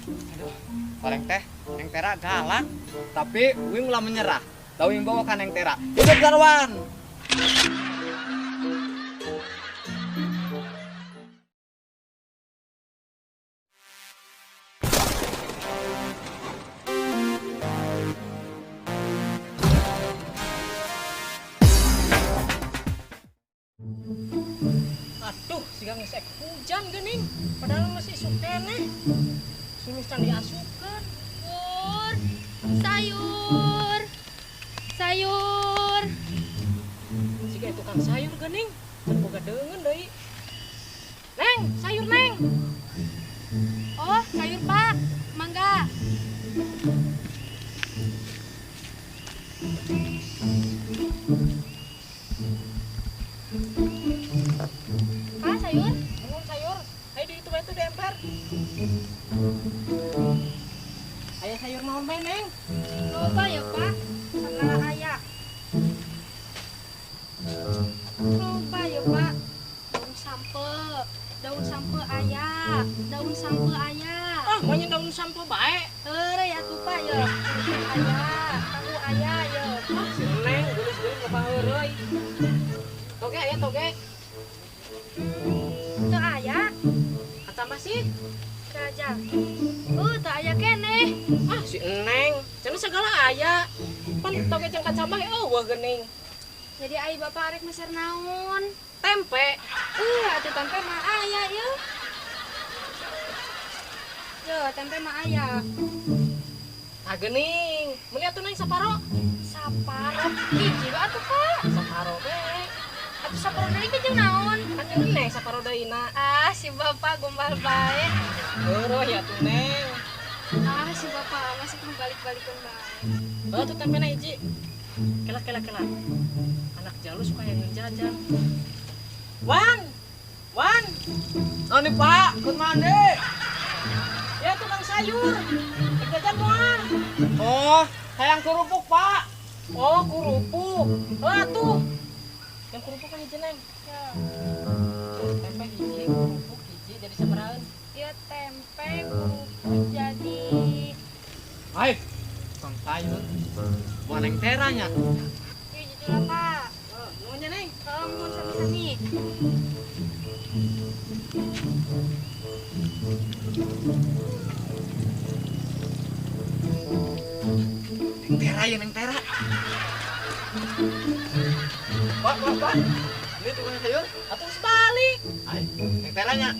Aduh, paling teh Neng Tera galak, tapi wing ulah menyerah. Tahu wing bawa ka Neng Tera. Hidup Sarwan. Aduh, siga geus ek hujan geuning. Padahal masih isuk keneh. Sulus can diasupkeun. Sayur, sayur, sayur. Siga tukang sayur geuning. Can boga deungeun deui. Neng, sayur neng. Oh, sayur Pak. Mangga. Pak, sayur. Nuhun sayur. Ayo di itu bae tuh di emper. Aya sayur naon bae, Neng? Loba ya, Pak. Segala aya. Loba ya, Pak. Daun sampe, daun sampe aya, daun sampe aya. Ah, maunya daun sampe bae. Heureuy atuh Pak ya. Aya, tahu aya ya. Ah, si Neng geulis-geulis loba heureuy. Toge aya toge. Teu aya. Kacang masih. Gajah. Teu aya keneh. Ah, si Neng, cenah segala aya. Pan toge jeung kacamah eueuh geuning. Jadi ai bapak arek meser naon? Tempe. Atuh tempe mah aya ieu. Yo, tempe mah aya. Ah geuning, meuli atuh Neng saparo. Saparo hiji we atuh, Pak. Saparo we. Atuh saparo deui ge jeung naon? Kan jeung Neng saparo deui na. Ah, si bapak gombal bae. Heueuh atuh Neng. Ah, si bapak masih kudu balik-balikeun bae. Heuh atuh tempena hiji. Kela kela kela. Anak jalu suka yang jajan. Wan. Wan. Oh nih Pak, ikut mandi. Ya tukang sayur. Rek jajan moal. Oh, hayang kerupuk Pak. Oh, kerupuk. Heuh atuh. Yang kerupuk kan hiji Neng. Ya. Tempe hiji, kerupuk hiji jadi sabarahan? Ya tempe, kerupuk jadi. Hai, tukang sayur. Buah Neng Tera nya. Ieu jujur lah, Pak. Oh, nuhun nya Neng. Heeh, nuhun sami-sami. Neng Tera ya Neng Tera. Pak, Pak, Pak. Ini tukang sayur. Atuh geus balik. Hai, Neng Tera nya.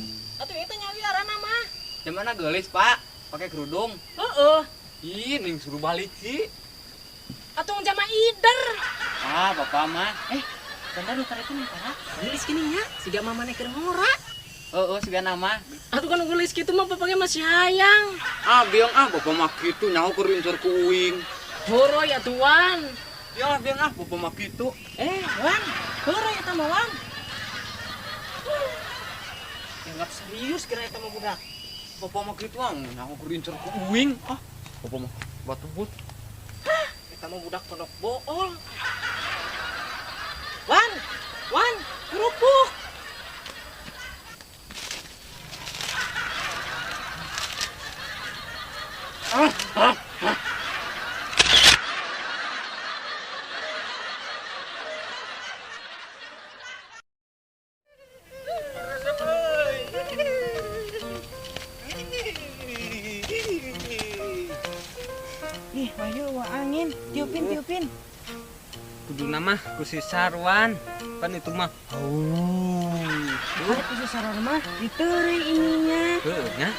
Atuh ieu teh nyawi arana mah. Jamana geulis, Pak? Pakai kerudung. Heeh. Ih, Neng suruh balik sih. Atuh jama ider. Ah, bapak mah. Bentar lu karek Neng Tera. Geulis gini nya, siga mamane keur ngora. Heeh, siga nama. Atuh kan geulis kitu mah bapaknya masih hayang. Ah, biang ah, bapak mah kitu nyaho keur incer ku uing. Horo ya tuan. Biang ah, biang ah, bapak mah kitu. Wan, horo ya tah mah Wan. Dianggap serius kira eta mah budak. Bapak mah kitu ah, nyaho keur incer ku uing. Ah, bapak mah batu but. Hah, eta mah budak pondok bool. Wan, Wan, kerupuk. Ih, Wahyu, wah angin, tiupin, tiupin. Kudu nama ku si Sarwan, pan itu mah. Oh. Duh, ku si Sarwan mah diteureuy ininya. Heuh nya.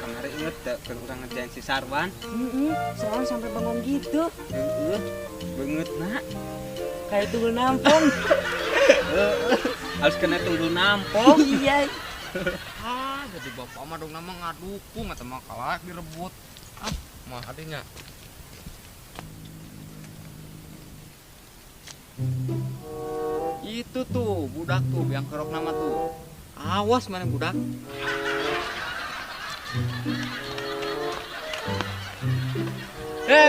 Kamari inget teu keur urang ngerjain si Sarwan? Heeh, Sarwan sampai bengong gitu. Heeh, beungeut na. Kayak tunggul nampong. Heeh, harus kena tunggul nampong. Iya. Ah, jadi bapak mah dong nama ngadukung atau mah kalah direbut. Ah, mah adanya. Itu tuh budak tuh yang kerok nama tuh. Awas mana budak.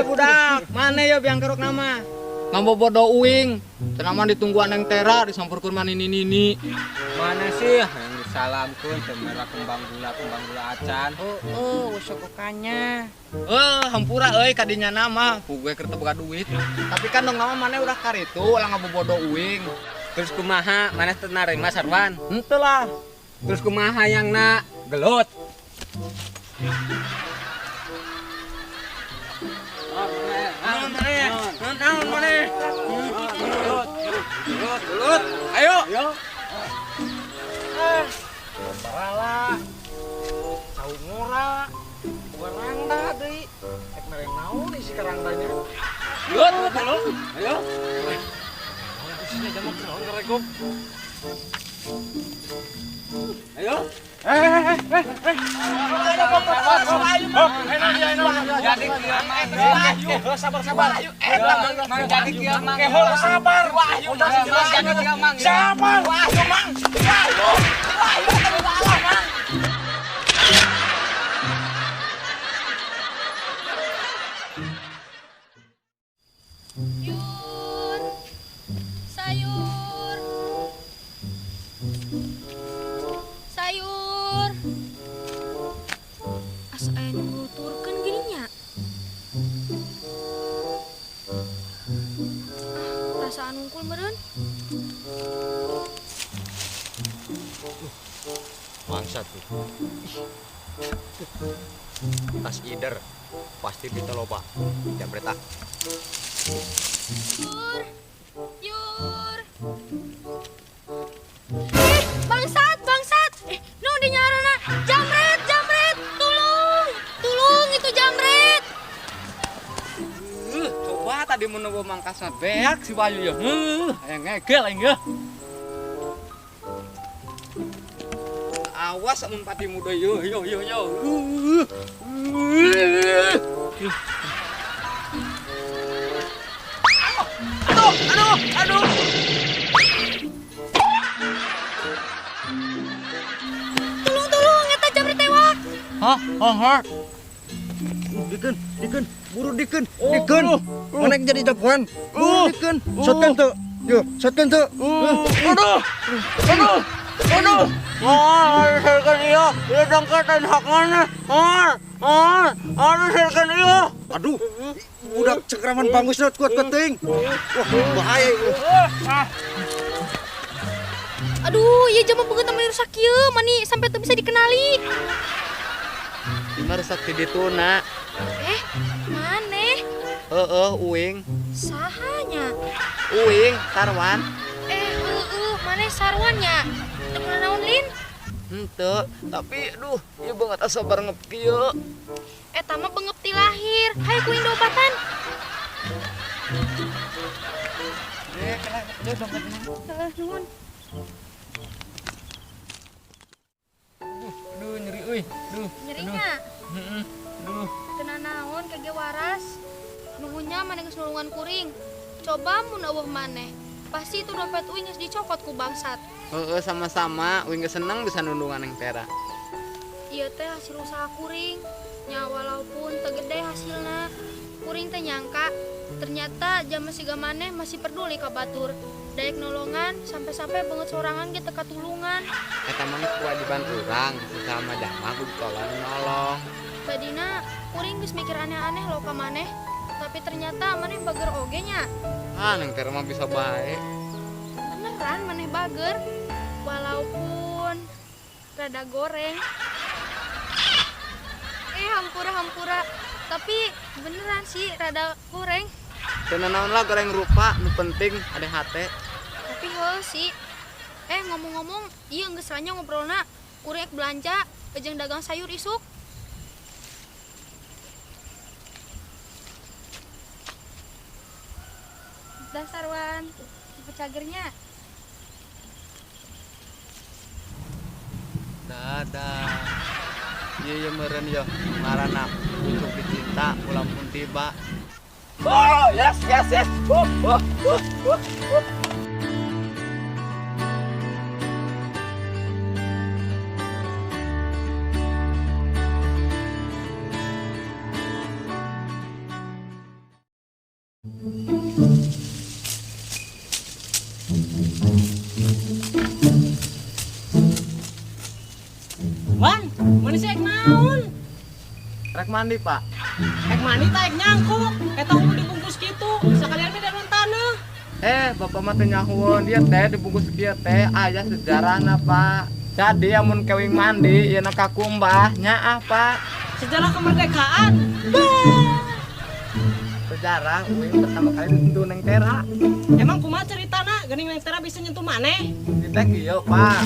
Budak, mana ya biang kerok nama? Ngabobodo uing. Cenah mah ditungguan Neng Tera disampurkeun mah nini-nini. Mana sih yang disalamkeun teu merah kembang gula acan. Oh, wes sokokannya. Hampura euy kadinya nama, puguh keur teu boga duit. Tapi kan dong nama maneh udah karitu ulah ngabobodo uing. Terus kumaha maneh teu narima Sarwan? Henteu lah. Terus kumaha yangna gelut. Naon maneh? Gelut. Ayo. Barala. Cau ngora. Warangda deui. Rek mere naon isi karangdanya. Gelut, gelut. Ayo. Naon isinya jamak naon karegok. Ayo. Jadi kieu mah sabar-sabar. Jadi kieu mah sabar. Jadi kieu mah sabar. Wahyu mang. Wahyu. Wahyu teu salah mang. Yur. Sayur. Sayur. Asa aya nu nuturkeun gini nya. Ah, perasaan unggul meureun. Bangsat tuh. Tas ider pasti kita loba. Jambret ah. Yur. Yur. Bangsat, bangsat. Nu di nyarana. Jamret, jamret. Tulung. Tulung itu jamret. Coba tadi mun mangkasna beak si Bayu ya. Hayang ngegel aing ya. Awas amun patimu deui yo yo yo yo. Aduh, aduh, aduh. Tulung, tulung, eta jamret tewak. Hah, hah, hah. Dikeun, dikeun, buru dikeun, dikeun. Mana jadi jagoan? Buru dikeun. Shotgun tuh. Yo, shotgun tuh. Aduh. Aduh. Aduh. Ah, shotgun ieu, ieu dongketan hak mana? Ah, ah, aduh shotgun ieu. Aduh. Budak cengkraman bangusna kuat-kuat teuing. Wah, bahaya ieu. Aduh, ieu jama beungeut mani rusak ieu, mani sampai teu bisa dikenali. Ima rusak ti dituna. Maneh? Heeh, uing. Sahanya? Uing, Sarwan. Heeh, maneh Sarwannya. Teu meunang naon lin? Henteu, tapi aduh, ieu beungeut asa barengep kieu. Eta mah beungep ti lahir. Hayu kuing diobatan. Kena ieu dompetna. Heeh, nuhun. Aduh, nyeri euy. Duh. Nyerinya? Heeh. Duh. Kena naon kage waras. Nuhunnya maneh geus nulungan kuring. Coba mun eueuh maneh, pasti itu dompet uing geus dicokot ku bangsat. Heeh, sama-sama. Uing geus seneng bisa nundungan Neng Tera. Ieu teh hasil usaha kuring. Nya walaupun teu gede hasilna, kuring teh nyangka ternyata jama siga maneh masih peduli ka batur. Daek nolongan sampai-sampai beungeut sorangan ge teu katulungan. Eta mah kewajiban urang sesama jama kudu tolong nolong. Tadina kuring geus mikir aneh-aneh lo ka maneh, tapi ternyata maneh bager oge nya. Ah, Neng Tera mah bisa bae. Beneran maneh bager, walaupun rada goreng. Hampura-hampura, tapi beneran sih rada goreng. Teu naon lah goreng rupa, nu penting ada hate. Tapi heuh sih. Ngomong-ngomong, ieu geus ranya ngobrolna. Kuring belanja jeung dagang sayur isuk. Dah Sarwan, pecagernya. Dadah. Iya meureun yo, marana pucuk dicinta ulah pun tiba. Oh, yes yes yes. Oh, oh, oh, oh, oh. Mana sih ek naon? Rek mandi, Pak. Ek mandi tah ek nyangkuk. Eta hulu dibungkus kitu. Sakalian mah daun taneuh. Eh, bapak mah teu nyahueun dia teh dibungkus kieu teh aya sejarahna, Pak. Jadi amun kewing mandi ieu na kakumbah nyaah, Pak. Sejarah kemerdekaan. Sejarah uing pertama kali disentuh Neng Tera. Emang kumaha ceritana geuning Neng Tera bisa nyentuh maneh? Di teh kieu, Pak.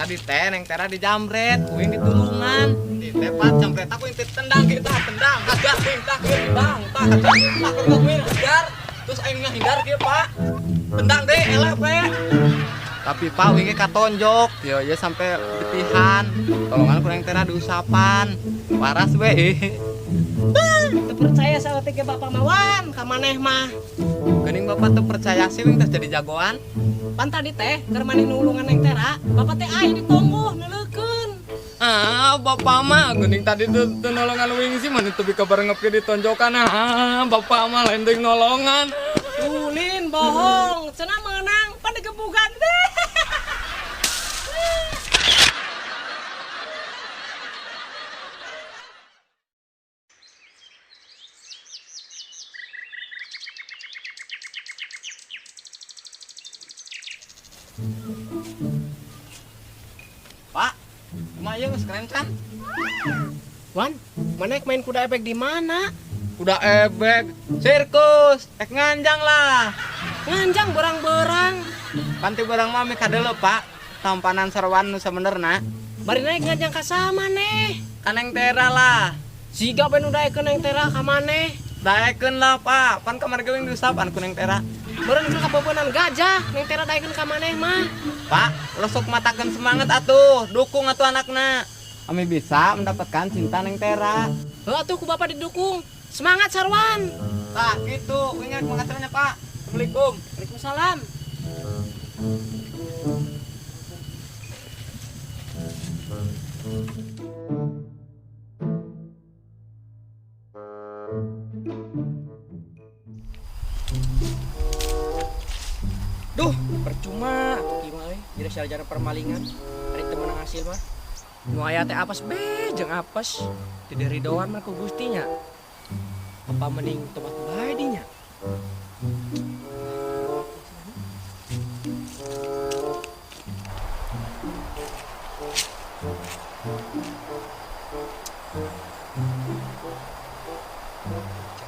Tadi teh Neng Tera dijamret, uing ditulungan. Di teh Pak jamret aku yang tendang gitu, tendang, hajar uing tah kieu tendang, tah hajar, tah keur uing hajar. Terus aing ngahindar kieu, Pak. Tendang deh, eleh we. Tapi Pak uing ge katonjok, yo ye sampai getihan. Tolongan ku Neng Tera diusapan. Waras we. Teu percaya saeutik ge bapak mah Wan ka maneh mah. Geuning bapak tuh percaya sih uing teh jadi jagoan. Pan tadi teh keur maneh nulungan Neng Tera, bapak teh aya ditonggoh neuleukeun. Ah, bapak mah geuning tadi tuh teu nolongan uing sih mana teu bika bareng ngepke ditonjokan. Ah, bapak mah lain teuing nolongan. Ulin bohong, cenah meunang pan digebugan. Pak, kumaha ieu geus keren can? Wan, maneh main kuda ebek di mana? Kuda ebek, sirkus, ek nganjang lah. Nganjang berang-berang. Panti barang mah mi kadeuleu, Pak. Tampanan Sarwan nu sabenerna. Bari naik nganjang ka sama maneh. Ka Neng Tera lah. Siga bae nu daekeun Neng Tera ka maneh. Daekeun lah, Pak. Pan kamari ge uing diusapan ku Neng Tera. Beureun keur kabebenan gajah, Neng Tera daekeun ka maneh mah. Pak, ulah sok matakeun semangat atuh, dukung atuh anakna. Ami bisa mendapatkan cinta Neng Tera. Heuh atuh ku bapak didukung. Semangat Sarwan. Tah gitu, uing rek mangkacaranya, Pak. Assalamualaikum. Waalaikumsalam. Duh, percuma atuh kieu mah euy. Jadi sarjana permalingan, ari teu meunang hasil mah. Nu aya teh apes be jeung apes. Teu diridoan mah ku Gusti nya. Apa mending tobat bae dinya?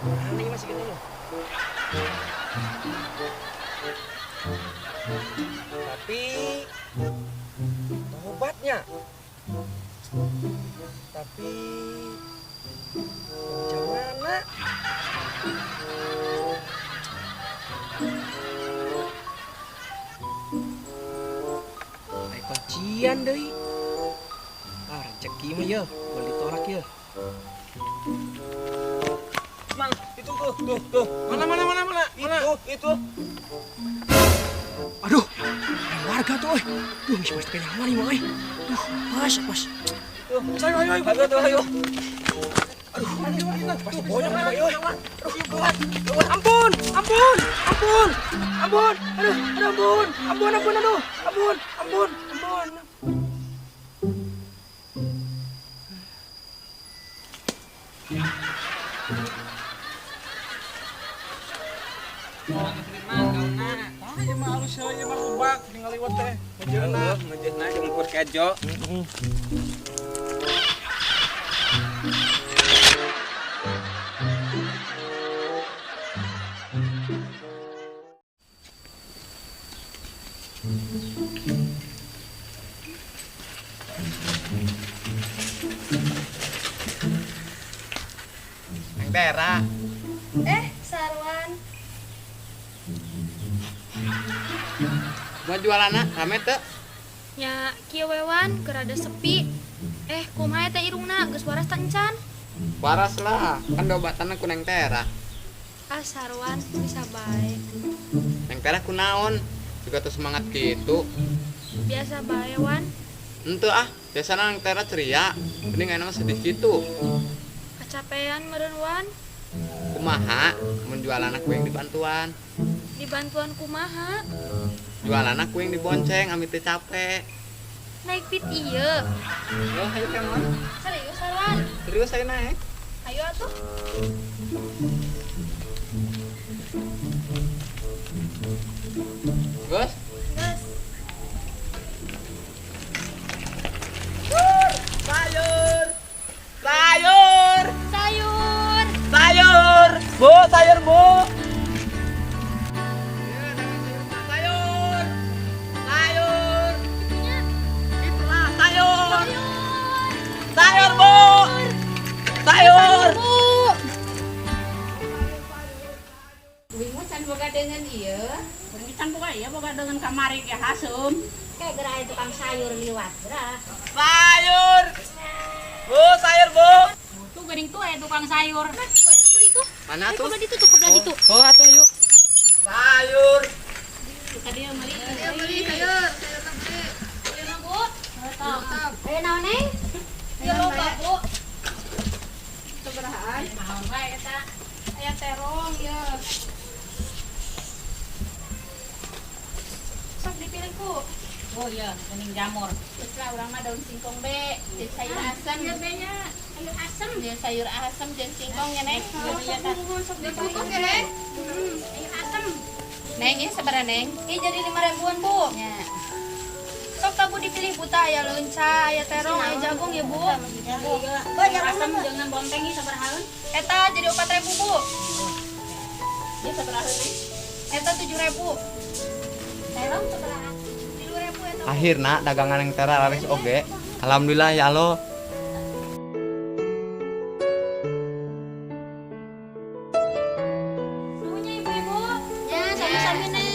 Aneh masih gini loh. Tapi tobatnya. Tapi macam mana? Ai kuncian deui. Ah, rezeki mah yeuh, boleh ditolak yeuh. Mang, itu tuh, tuh, tuh. Mana mana mana mana? Mana? Itu, itu. Aduh, warga tuh, euy. Duh, geus pasti kenyaman ieu mah euy. Duh, pas, pas. Tuh, ayo, ayo, ayo, ayo, ayo. Aduh, pasti bonyok nih, euy. Aduh, ampun, ampun, ampun, ampun, aduh, aduh, ampun, ampun, ampun, aduh, ampun, ampun, ampun. Ah, ieu mah alus heula ieu mah rubak ningali liwat teh. Mejeuna. Mejeuna jeung ukur kejo. Neng Tera. Eh, Sarwan. Mau jualanna rame teu? Nya kieu we Wan, keur rada sepi. Eh, kumaha eta irungna geus waras teh encan? Waras lah, kan diobatanna ku Neng Tera. Ah, Sarwan bisa bae. Neng Tera kunaon? Juga tuh semangat gitu. Biasa bae Wan. Henteu ah, biasana Neng Tera ceria. Mending ayeuna mah sedih gitu. Kacapean meureun Wan. Kumaha mun jualanna ku yang dibantuan? Dibantuan kumaha? Jualanna ku yang dibonceng ami teu capek. Naik pit ieu. Oh, hayu kemon. Serius Sarwan? Serius saya naik. Ayo atuh. Gus. Geus. Sayur. Sayur. Sayur. Sayur. Bu, sayur, Bu. Sayur. Sayur. Itunya. Itulah sayur. Sayur. Sayur, Bu. Sayur. Bu. Uing mah can boga dengan ieu. Kuring can boga ieu boga dengan kamari ge hasum. Kayak geura aya tukang sayur liwat geura. Sayur. Bu, sayur, Bu. Tuh geuning tuh aya tukang sayur. Bu, anu beli tuh. Mana Ayo tuh? kebelah ditu tuh, kebelah ditu. Oh, atuh ayo. Sayur. Tadi yang meuli. Ayo beli sayur, sayur beli. Sayur Bu. Aya naon Neng? Ya loba, Bu. Sabarahaan? Naon wae eta? Aya terong ya. Sok dipilih, Bu. Oh iya, geuning jamur. Terus lah urang mah daun singkong be, jeung sayur asem. Ya be-nya. Sayur asem, jeung sayur asem jeung singkong ya Neng. Sok sok dibungkus ya, Neng. Sayur asem. Neng, ieu sabaraha Neng? Ini jadi 5 ribuan, Bu. Nya. Sok tabu dipilih buta aya leunca, aya terong, aya jagung ya, Bu. Sayur asem jangan bonteng ieu sabarahaeun? Eta jadi 4 ribu, Bu. Ieu sabaraha Neng? Eta 7 ribu. Terong sabaraha? 3 ribu eta. Bu. Akhirna dagangan Neng Tera laris oge. Alhamdulillah ya Allah. Nuhun ya, ibu-ibu. Ya, sami-sami Neng.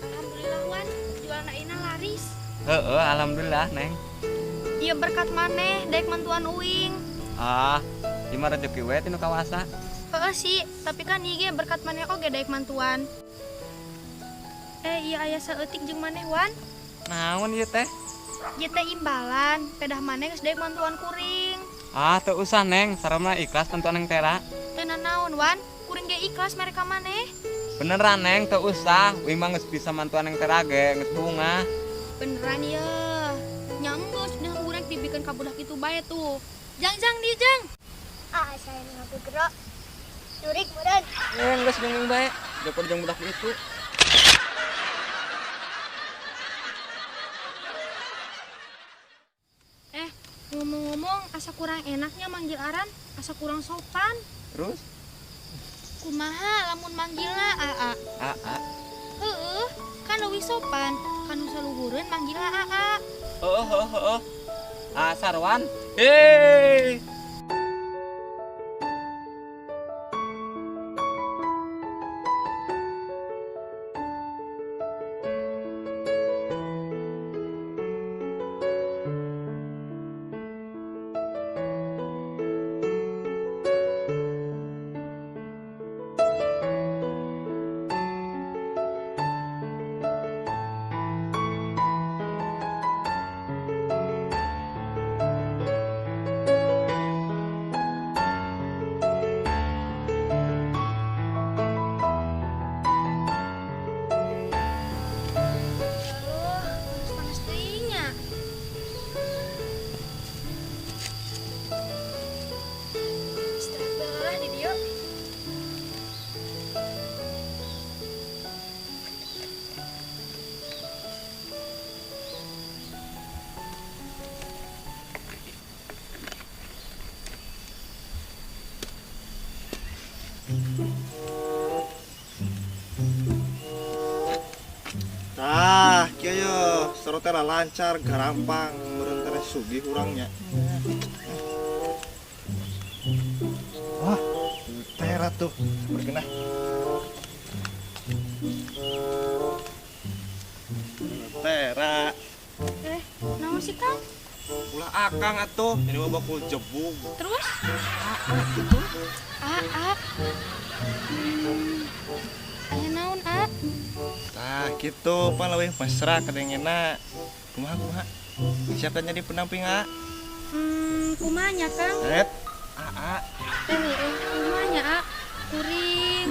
Alhamdulillah Wan, jualan ayeuna laris. Heeh, alhamdulillah, Neng. Ieu berkat maneh daek mantuan uing. Ah, ieu mah rezeki we ti nu kawasa. Heeh sih, tapi kan ieu ge berkat maneh oge daek mantuan. Eh, ieu aya saeutik jeung maneh Wan. Naon ieu teh? Ieu teh imbalan, pedah maneh geus daek mantuan kuring. Ah, teu usah, Neng. Saremna ikhlas bantuan Neng Tera. Teu nanaon Wan, kuring ge ikhlas mere ka maneh. Beneran, Neng, teu usah. Uing mah geus bisa mantuan Neng Tera ge, geus bungah. Beneran ya. Nya enggeus dah urang dibikeun ka budak itu bae tuh. Jang jang di jang. Ah, saya ngaku gerak. Jurik meureun. Eh, geus jeung bae. Joko jeung budak itu. Eh, ngomong-ngomong asa kurang enaknya manggil aran, asa kurang sopan. Terus? Kumaha lamun manggilna AA? Ah, ah. Heeh, kan leuwih sopan, kan nu saluhureun manggilna AA. Heeh, heeh, heeh. Ah, Sarwan. Hei. Aduh, panas-panas teuing nya. Istirahat bae lah di dieu. Tah, kieu ye, seru teh lancar, garampang, meureun teh sugih urangnya. Wah, tera tuh, bergenah. Tera, Eh, naon sih Kang? Ulah akang atuh, ini mah bakul jebug. Terus? A, A. Aya naon, A? Tah, Kitu pan leuwih mesra kadengena. Kumaha kumaha? Siap jadi pendamping A? Kumaha nya, Kang? Ret, AA. Kumaha nya, A? Kuring.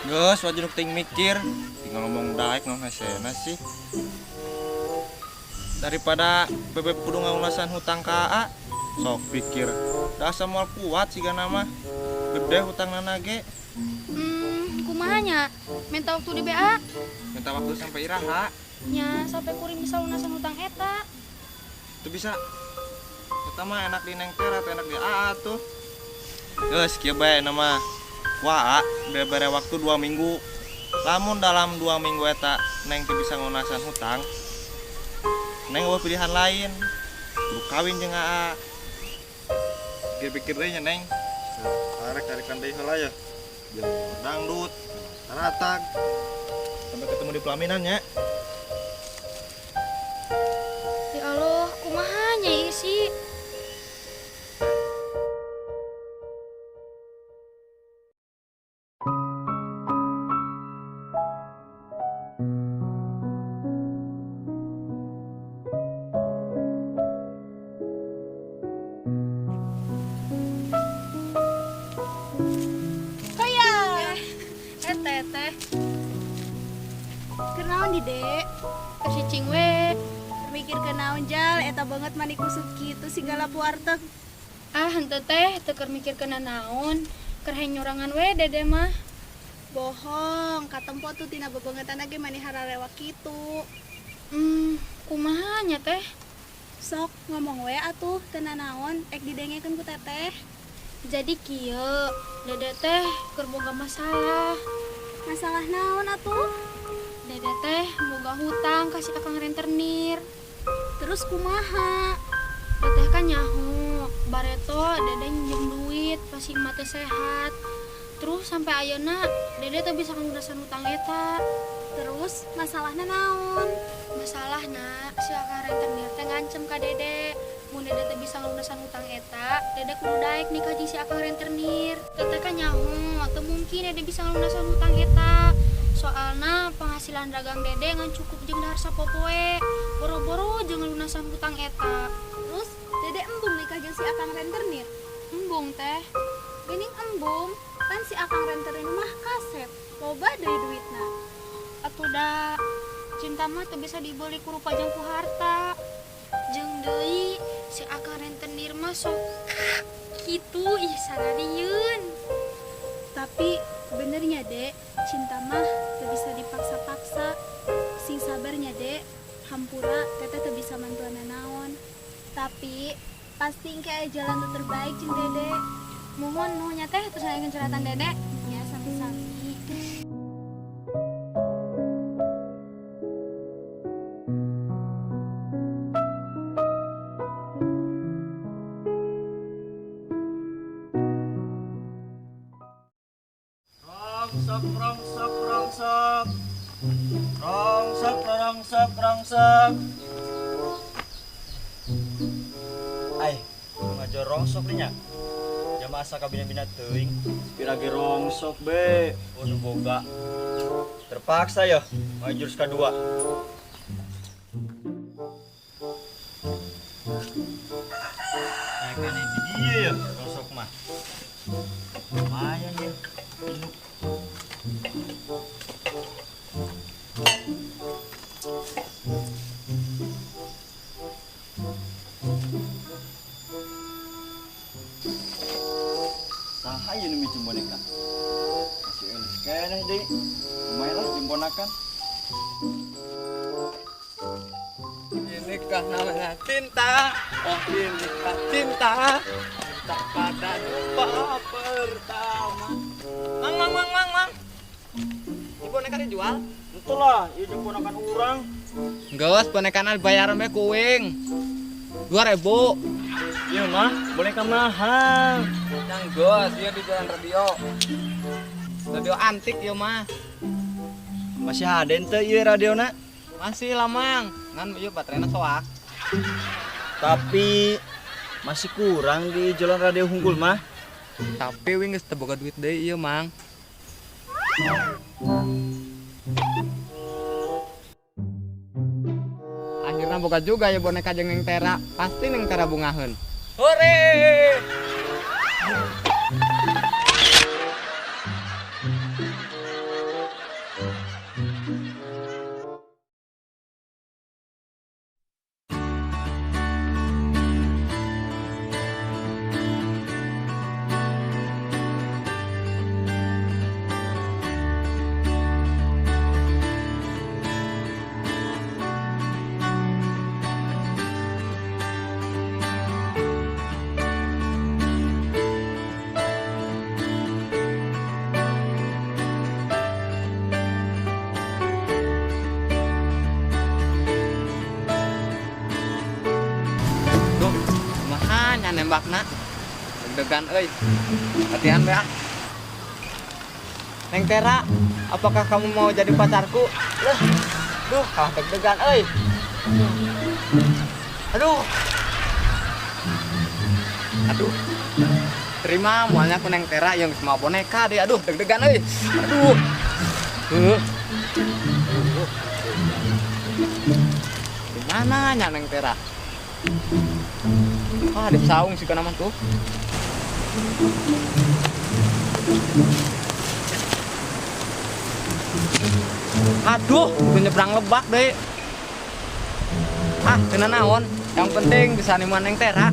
Geus wajib ting mikir, tinggal ngomong daek naon hesena sih. Daripada bebek kudu ngalunasan hutang ka AA, sok pikir. Da asa moal kuat sigana mah. Gede hutangna ge. Kumaha nya? Minta waktu di BA? Minta waktu sampai iraha. Nya sampai kuring bisa lunasan hutang eta. Itu bisa. Eta mah enak di Neng Tera atau enak di AA tuh. Geus kieu bae nama. Wah, bere waktu 2 minggu. Lamun dalam 2 minggu eta Neng teu bisa ngunasan hutang, Neng eueuh pilihan lain. Kudu kawin jeung AA. Pikir-pikir deui nya Neng. Tarik-tarikan deui heula ya. Jeung dangdut, taratag. Sampai ketemu di pelaminan nya. Ya Allah, kumaha nya isi? Teteh. Kenaon di Dek? Kasicing we. Mikir kenaon jal eta banget mani kusut kitu sigala puartek. Ah, henteu teh, teu keur mikir kena naon. Keur hayang nyorangan we Dede mah. Bohong, katempo tuh tina bebengetan ge mani hararewa kitu. Kumaha nya teh? Sok ngomong we atuh teu nanaon ek didengekeun ku teteh. Jadi kieu, Dede teh keur boga masalah. Masalah naon atuh? Dede teh boga hutang ka si akang rentenir. Terus kumaha? Teteh kan nyaho, bareto Dede nyinjem duit pas si emak teh sehat. Terus sampai ayeuna Dede teh bisa ngunasan hutang eta. Terus masalahna naon? Masalahna si akang rentenir teh ngancem ka Dede. Mun Dede teh bisa ngunasan hutang eta, Dede kudu daek nikah jeung si akang rentenir. Teteh kan nyaho, teu mungkin Dede bisa ngunasan hutang eta. Soalna penghasilan dagang Dede ngan cukup jeung dahar sapopoe. Boro-boro jeung lunasan hutang eta. Terus Dede embung nikah jeung si akang rentenir? Embung teh. Geuning embung, pan si akang rentenir mah kasep, loba deui duitna. Atuh da cinta mah teu bisa dibeli ku rupa jeung ku harta. Jeung deui si akang rentenir mah sok kitu ih sararieun. Tapi benernya Dek, cinta mah teu bisa dipaksa-paksa. Sing sabarnya Dek, hampura teteh teu bisa mantuan naon. Tapi pasti engke aya jalan nu terbaik jeung Dede. Mohon nuhun nya teh terus aya curhatan Dede. Ya sami-sami. Rongsok, rongsok, rongsok. Rongsok, rongsok, rongsok. Ai, ngajar rongsok nih nya. Jama asa kabina-bina teuing. Pirage rongsok be. Oh, nu boga. Terpaksa ya, maju jurus kedua. Nah, kan ini dia ya, rongsok mah. Lumayan ya. Saha ieu nu micin boneka? Masih euleuh keneh deui. Lumayan lah jeung ponakan. Inikah namanya cinta? Oh, inikah cinta? Cinta pada jumpa pertama. Mang, mang, mang, mang, mang. Ini boneka dijual? Itulah, ieu jeung ponakan urang. Geus, bonekana dibayaran we kuing. 2.000. Iya mah, boneka mahal. Yang geus, ieu di jalan radio. Radio antik ieu mah. Masih ada ente ieu radiona? Masih lah, Mang. Ngan ieu baterainya soak. Tapi masih kurang di jalan radio unggul mah. Tapi wing geus teu boga duit deui ieu, Mang. Akhirnya boga juga ya boneka jeung Neng Tera. Pasti Neng Tera bungaheun. Hore! Nembakna deg-degan euy. Latihan be ah. Neng Tera, apakah kamu mau jadi pacarku? Lah, duh, kalah deg-degan euy. Aduh. Aduh. Terima mualnya ku Neng Tera yang semua boneka deh. Aduh, deg-degan euy. Aduh. Di mana nya Neng Tera? Ah, di saung sih kana mah tuh. Aduh, udah nyebrang lebak deh. Ah, kena naon. Yang penting bisa nimuan Neng Tera.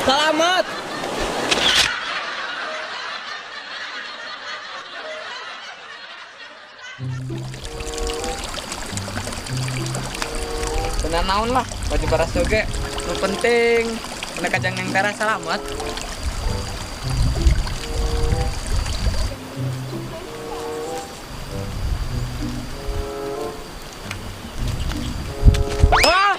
Selamat. Benar naon lah, baju baras oge. Nu penting boneka jeung Neng Tera selamat. Ah!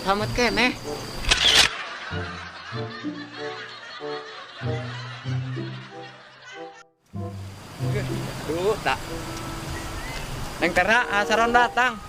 Selamat keneh. Duh, tak. Neng Tera, saron datang.